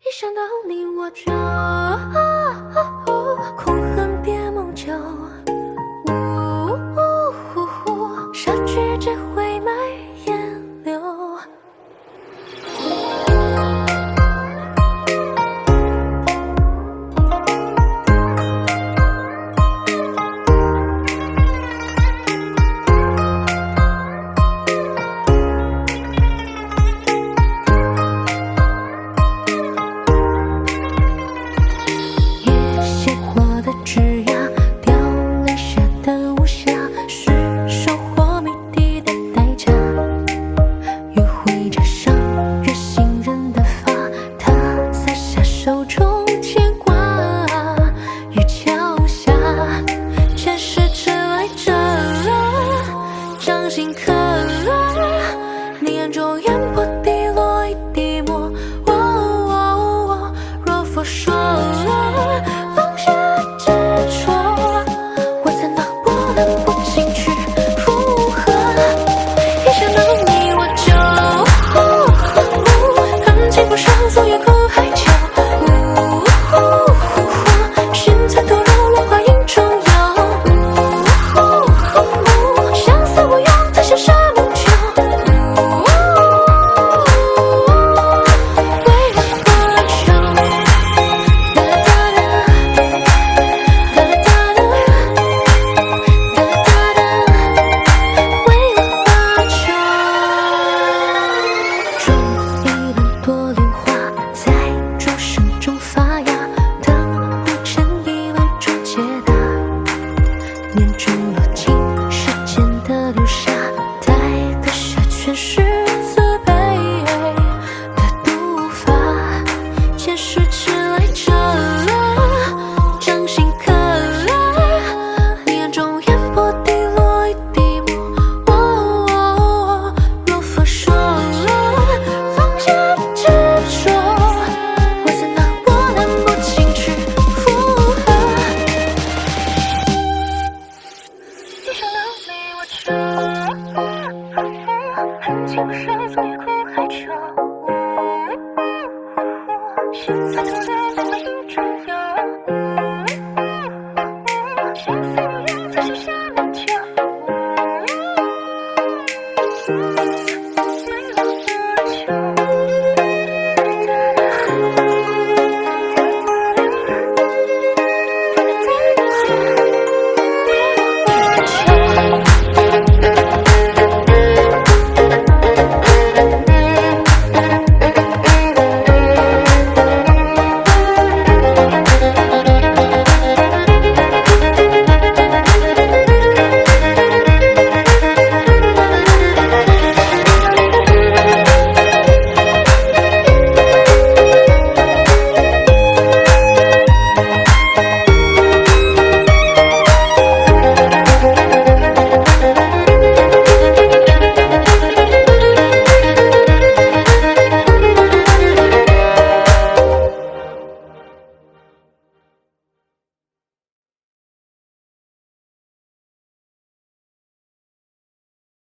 一想到你我就空恨别梦久，呜呼呼，说句这回没言留。 夜鲜活的枝桠，凋零下的无瑕，是收获谜底的代价。余晖沾上热心人的发，他洒下手中牵挂。雨桥下，前世迟来者啊，掌心刻啊，你眼中烟波滴落一滴墨。 若佛说了放下执着，我怎能不能不请去附和？一想到你我就，恨尽不说，昨夜苦海酒。心在抖落，落花影中游。相思无用，再相守梦久。 为了多久？哒啦哒啦，哒啦哒啦，哒啦哒啦，为了多久？种一轮多莲花，在众生中发芽，等不见一轮终结答。念珠落进时间的流沙，带得下全是慈悲 的读法，前世迟来者啊，掌心刻啊，你眼中烟波滴落一滴墨。若佛说了放下执着，我怎能不能不请去附和？一想到你我就，恨尽不说，昨夜苦海酒。 心在抖